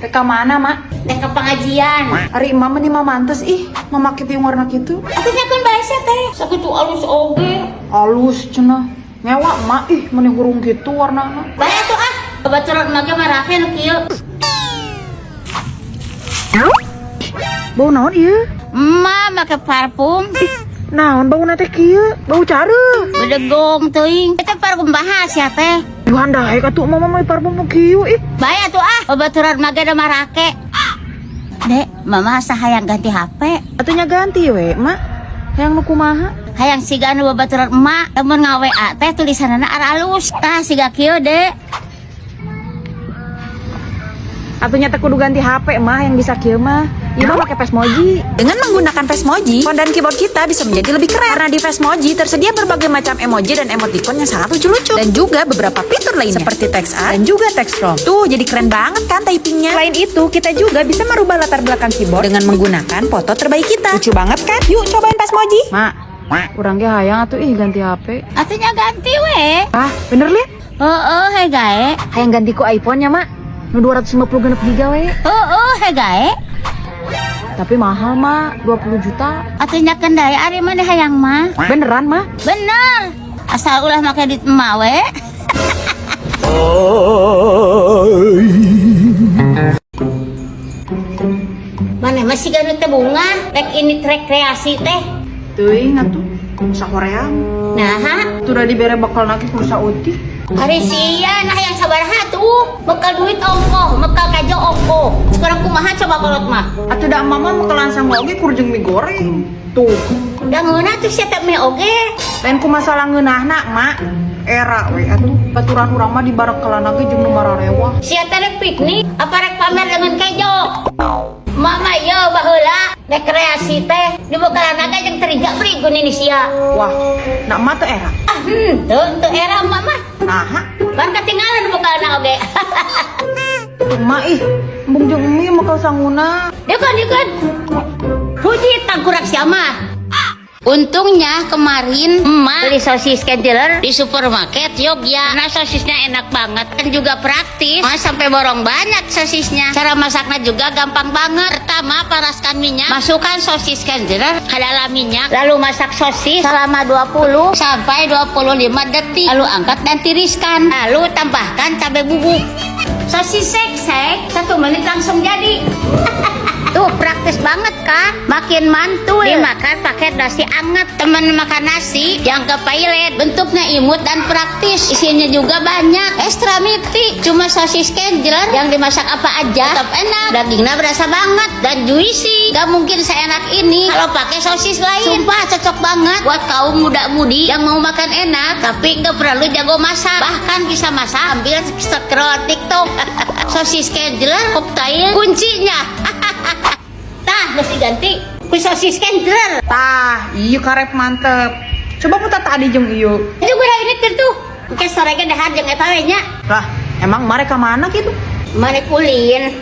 Rek ka mana, Mak? Rek ka pengajian. Ari emak mah mah mantes ih, mamake tiung warna kitu. Atuh nya keun bae sia teh. Sakitu alus oge. Alus cenah. Ngewa emak ih, meni hurung kitu warnana. Bae atuh ah. Babaturan emak ge marake nu kieu. Bau naon ieu? Emak make parfum. Naon bauna teh kieu? Bau careuh. Bedegong teuing. Eta parfum bahas sia teh. Yuhan daek atuh emak mah parfum nu kieu ih. Bae atuh ah. Babaturan emak ge da marake. Dek, mama asa hayang ganti HP. Atuh nya ganti we, Mak. Hayang nu kumaha? Hayang siga anu babaturan emak, lamun nga-WA teh tulisanana aralus. Tah siga kieu, Dek. Atuh nya teh kudu ganti HP mah yang bisa kieu mah. Ieu mah make Pesmoji. Dengan menggunakan Pesmoji, font dan keyboard kita bisa menjadi lebih keren. Karena di Pesmoji tersedia berbagai macam emoji dan emoticon yang sangat lucu-lucu. Dan juga beberapa fitur lainnya, seperti text art dan juga text prompt. Tuh, jadi keren banget kan typingnya. Selain itu, kita juga bisa merubah latar belakang keyboard dengan menggunakan foto terbaik kita. Lucu banget kan? Yuk cobain Pesmoji. Mak, urang ge hayang atuh ih ganti HP. Atuh nya ganti we. Ah, bener liat? Heeh, he gae. Hayang ganti ku iPhone nya, Mak. Nu 250 genep giga we. Heeh, he gae. Tapi mahal, Mak. 20 juta. Atuh nya keun dae ari maneh hayang mah. Beneran, Mak? Bener. Asal ulah make duit emak we. Mana masih ganu teh bunga, rek ini rekreasi teh. Teuing atuh, sahoream. Nah, Tuh udah dibere bekal lagi kudu saeutik. Ari sia nah yang sabaraha tuh, bekal duit ongkoh, bekal kajo ongkoh. Sekarang kumaha coba kolot mah. Atuh da emak mah bekalan sangu oge kur jeung mie goreng. Tuh, Da ngeunah tuh sia teh mie oge. Lain ku masalah ngeunahna, Mak. Era we atuh, baturan urang mah dibarekalan ge jeung nu mararewah. Sia teh rek piknik, apa rek pamer dengan kejo? Mama ye baheula rekreasi teh dibekalan ge jeung teriga beri ini sia. Wah, nak emak teu era. Ah, henteu teu era emak mah. Naha, Ban ketinggalan bekalan oge. tuh emak ih, embung jeung mie bekal sanguna. Dekan, dekan. Puji tangkurak sia mah. Untungnya kemarin emak beli sosis Kenteler di supermarket Yogya. Nah sosisnya enak banget dan juga praktis. Mas sampai borong banyak sosisnya. Cara masaknya juga gampang banget. Pertama panaskan minyak, masukkan sosis Kenteler ke dalam minyak, lalu masak sosis selama 20 sampai 25 detik. Lalu angkat dan tiriskan. Lalu tambahkan cabai bubuk. Sosis sek-sek 1 menit langsung jadi. Tuh praktis banget kan? Makin mantul. Dimakan pakai nasi anget. Temen makan nasi yang ke pailet. Bentuknya imut dan praktis. Isinya juga banyak. Ekstra miti. Cuma sosis Kenjeler yang dimasak apa aja tetap enak. Dagingnya berasa banget dan juicy. Gak mungkin seenak ini kalau pakai sosis lain. Sumpah cocok banget buat kaum muda-mudi yang mau makan enak tapi nggak perlu jago masak. Bahkan bisa masak sambil scroll TikTok. Sosis Kenjeler koktail kuncinya. Tah, mesti ganti ku sosis Kenjeler. Tah, ieu karep mantep. Coba putar tadi jeung ieu. Itu gue ini tuh. Engke sore ge dahar jeung eta we nya. Lah, emang mereka mana gitu? Mane ulin.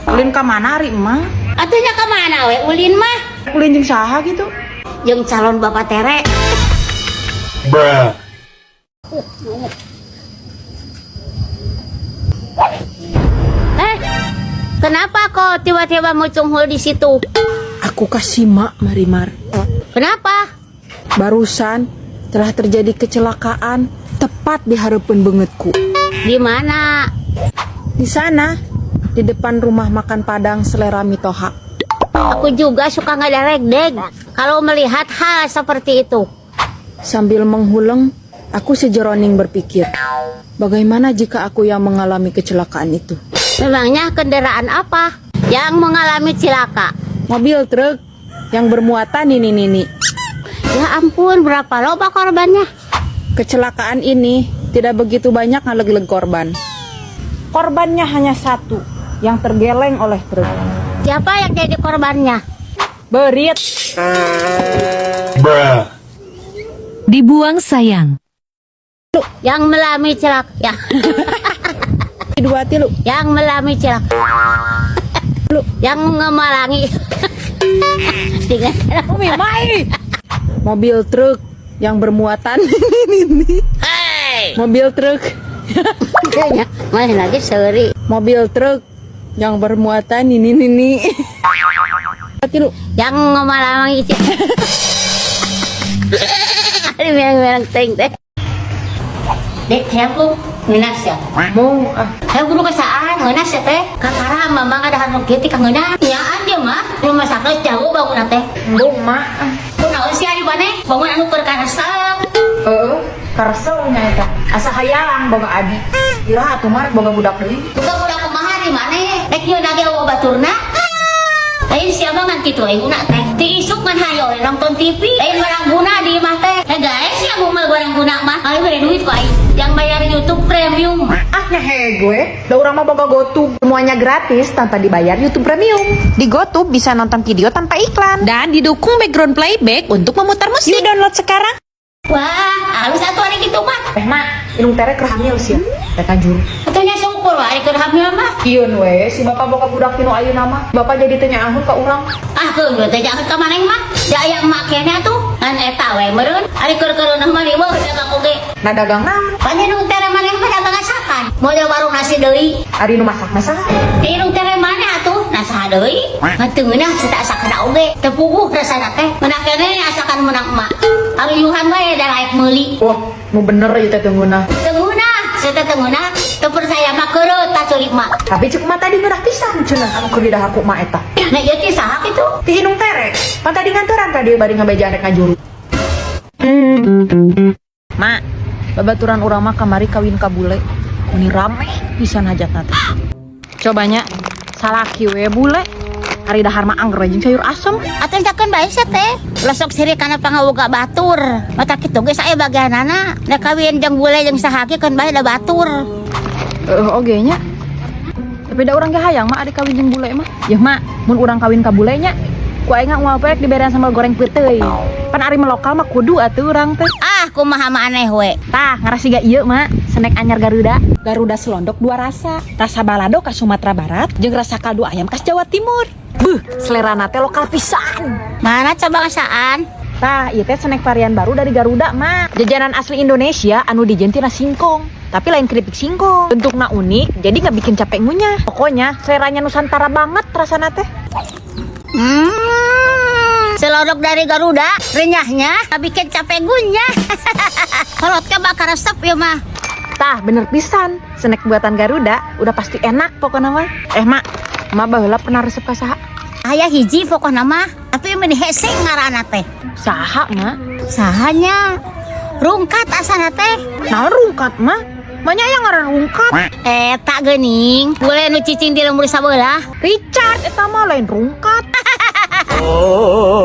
Ulin ka mana ari emak? Atuh nya ka mana we ulin mah? Ulin jeung saha gitu? Jeung calon bapak tere. Bruh. Kenapa kok tiba-tiba mucunghul di situ? Aku kasih mak Marimar. Kenapa? Barusan telah terjadi kecelakaan tepat di harapan bengetku. Di mana? Di sana, di depan rumah makan Padang Selera Mitoha. Aku juga suka ngadarek-deg kalau melihat hal seperti itu. Sambil menghuleng, aku sejeroning berpikir, bagaimana jika aku yang mengalami kecelakaan itu? Memangnya kendaraan apa yang mengalami celaka? Mobil truk yang bermuatan nini-nini. Ya ampun, berapa loba korbannya? Kecelakaan ini tidak begitu banyak ngaleg-leg korban. Korbannya hanya satu, yang tergeleng oleh truk. Siapa yang jadi korbannya? Berit. Bruh. Dibuang sayang. Yang melami celaka. Ya. Dua tilu. Yang melami celaka. Yang ngemalangi. Mobil truk yang bermuatan nini-nini. Hey. Mobil truk. Masih lagi seri. Mobil truk Yang bermuatan ini nini. Tilu. Yang ngomong isi. Ini merang-merang ting teh. Dek, hayang ku ngeunah ya. Mau ah. Hayang kudu kasaan ngeunah ya teh. Kakara mamang ada anu kieu ti kangeunah. Nyaan dia mah. Rumah sakit jauh bangun teh. Embung mak. Ah. Kunaon sih ari maneh? Bangun anu keur karesep. Heeh, karesep nya eta. Asa hayang boga adi. Iraha atuh mah rek boga budak deui. Buka budak kumaha di maneh? Rek nyieun ge euweuh baturna. Lain siapa ngan kitu we guna teh. Ti isuk ngan hayo we nonton TV. Lain barang guna di imah teh. Eh guys, ya mau mah barang guna mah. Aing bere duit ku aing. Yang bayar YouTube Premium. Ah nyahe gue, da urang mah boga GoTube. Semuanya gratis tanpa dibayar YouTube Premium. Di GoTube bisa nonton video tanpa iklan dan didukung background playback untuk memutar musik. Yuk download sekarang. Wah, halus atuh ari kitu mah. Eh mak, indung tere keur hamil sia. Rek ngajuru. Atuh nya syukur wae ari keur hamil mah. Kieun we, si bapak boga budak tinu ayeuna mah. Bapak jadi teu nyaahun ka urang. Ah, keun teh jangan ka maneh mah. Da aya emak keneh atuh. Ngan eta we meureun. Ari keur keureuneuh mah riweuh dagang oge. Nah dagang naon? Pan indung tere maneh mah dagang asakan. Model warung nasi deui. Ari nu masak mah saha? Di indung tere maneh atuh, nah saha deui? Ngan teu ngeunah teu asakan oge. Teu puguh rasana teh. Meunang keneh asakan meunang emak. Aruyuhan wae da laek meuli. Wah, nu bener ieu teh teu ngeunah. Teu ngeunah, sia teh teu ngeunah. Teu percaya mah keureut tah ceurik mak. Tapi cek emak tadi ngeunah pisan cenah anu keur didahar ku emak eta. Nah ieu teh saha kitu? Ti indung tere. Pan tadi nganteran ka dieu bari ngabejaan rek ngajuru. Mak, babaturan urang mah kamari kawin ka bule. Meni rame pisan hajatna teh. Cobanya salaki we bule. Ari dahar mah angger we jeung sayur asem. Atuh cakeun bae sia teh. Ulah sok sirik kana pangawoga batur. Mata kitu ge sae bagianana. Da kawin jeung bule jeung saha ge keun bae da batur. Heeh oge nya. Tapi da urang ge hayang mak ari kawin jeung bule mah. Yeuh mak, mun urang kawin ka bule nya, ku aing unggal poe diberean sambal goreng peuteuy. Pan ari mah lokal mah kudu atuh urang teh. Ah, kumaha maneh we. Tah, ngarasi ga ieu mak, snack anyar Garuda. Garuda selondok dua rasa. Rasa balado khas Sumatera Barat jeung rasa kaldu ayam khas Jawa Timur. Beuh, selerana teh lokal pisan. Mana coba ngasaan? Tah, ieu teh snack varian baru dari Garuda, mak. Jajanan asli Indonesia anu dijieun tina singkong. Tapi lain keripik singkong. Bentuknya unik, jadi nggak bikin capek ngunyah. Pokoknya seleranya Nusantara banget rasana teh. Selodok dari Garuda, renyahnya bikin capek ngunyah. Kolot ke bakar resep ya mah. Tah, bener pisan. Snack buatan Garuda udah pasti enak pokoknya mah. Eh, mak, mak baheula pernah resep ka saha? Aya hiji pokokna mah, tapi meni hese ngaranna teh. Saha, mak? Sahanya rungkat asana teh. Nah, rungkat, mak. Banyak yang ngaran rungkat. Eh, tak geuning. Bule nu cicing di lembur sabelah. Richard eta mah lain rungkat. Oh.